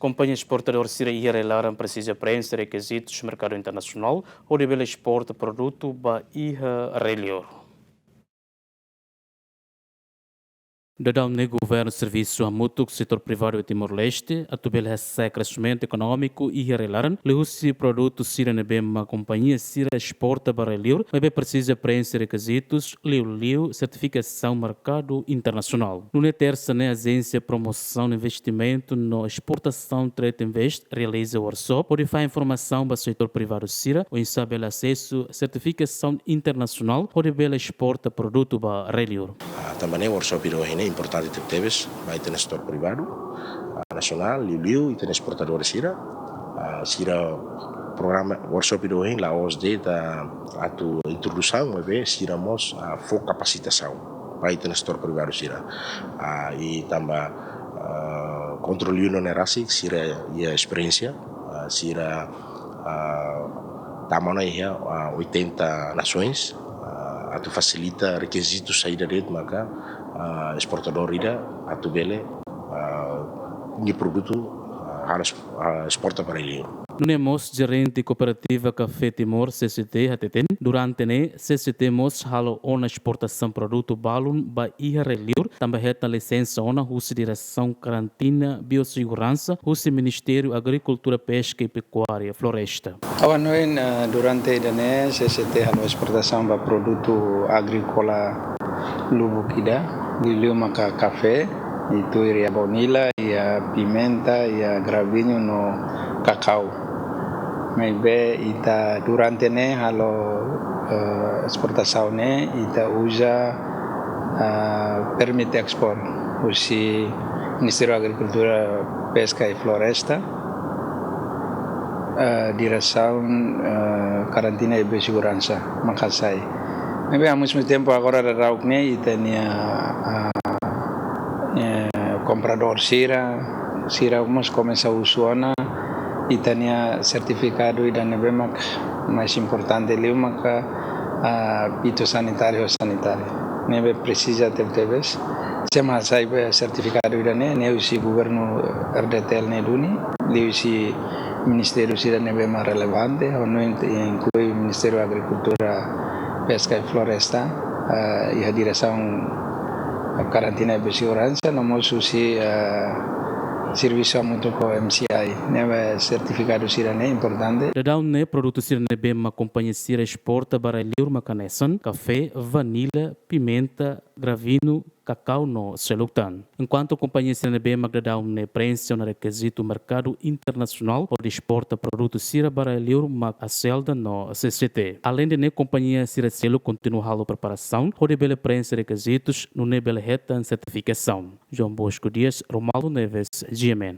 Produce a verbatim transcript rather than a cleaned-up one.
Kompañia esportadór sira iha rai-laran presiza preenxe rekizitus merkadu internasionál hodi bele esporta produtu ba iha rai-liur. Daudaun ne'e governu servisu hamutuk setór privadu iha Timor-Leste atu bele hasa'e kresimentu ekonómiku iha rai-laran liuhusi produtu sira ne'ebé mak kompañia sira esporta ba rai-liur, maibé presiza preenxe rekizitus, liuliu sertifikasaun merkadu internasionál. Nune'e tersa ne'e Ajénsia Promosaun Investimentu no Esportasaun Trade Invest realiza workshop hodi fahe informasaun ba setór privadu sira oinsá bele asesu sertifikasaun internasionál hodi bele esporta produtu ba rai-liur. Ah, tanba ne'e workshop ida ohin ne'e importante tebetebes ba ita-nia setór privadu, ah, nasionál, liuliu ita-nia esportadór sira. Ah, sira programa workshop ida ohin la'ós de'it atu introdusaun, maibé sira mós, ah, fó kapasitasaun ba ita-nia setór privadu sira. Ah, i tanba, ah, kontrolu ida ne'e rasik, sira iha esperiénsia, ah, sira, ah, tama ona iha, ah, oitenta nasoens, ah, atu fasilita rekizitu saida de'it maka, ah, esportadór ida atu bele, ah, nia produtu, ah, halo es-, ah, esporta ba rai-liur. Nune'e mós jerente Kooperativa Kafé Timor, C C T, hateten, durante ne'e, C C T mós halo ona esportasaun produtu balun ba iha rai-liur, tanba hetan lisensa ona husi Diresaun Karantina Bioseguransa, husi Ministériu Agrikultura, Peska i Pekuária, Floresta. Ha'u hanoin, eh, durante ida-ne'e, C C T halo esportasaun ba produtu agríkola lubuk ida, liuliu maka kafé, i tuir iha baunila, iha pimenta, iha graviñu no kakau. Maibé ita durante ne'e halo, eh, esportasaun ne'e, ita uza, eh, permit ekspor husi Ministériu Agrikultura, Peska i Floresta, eh, Diresaun, eh, Karantina i Bioseguransa, maka sai. Maibé, ao mesmo tempo, agora daudaun ne'e, ita-nia, ah, eh, kompradór sira, sira mós komesa husu ona ita-nia sertifikadu ida ne'ebé mak mais importante liu maka, ah, fitossanitáriu, sanitáriu. Ne'ebé presiza tebetebes. Se mak hasai be sertifikadu ida-ne'e, ne'e husi governu R D T L ne'e duni, liuhusi ministériu sira ne'ebé mak relevante, ha'u hanoin inklui Ministériu Agrikultura, Peska i Floresta, eh, iha Diresaun Karantina i Bioseguransa, no mós husi, eh, servisu hamutuk ho M C I, ne'ebé sertifikadu sira-ne'e importante. Daudaun ne'e produtu sira ne'ebé mak kompañia sira esporta ba rai-liur mak hanesan, kafé, vanila, pimenta, graviñu, kakau no seluk tan. Enkuantu kompañia sira ne'ebé mak daudaun ne'e preenxe ona rekizitu merkadu internasionál hodi esporta produtu sira ba rai-liur mak Aselda no C C T. Aleinde ne'e kompañia sira seluk kontinua halo preparasaun hodi bele preenxe rekizitus nune'e bele hetan sertifikasaun. João Bosco Dias, Romualdo Neves, G M N.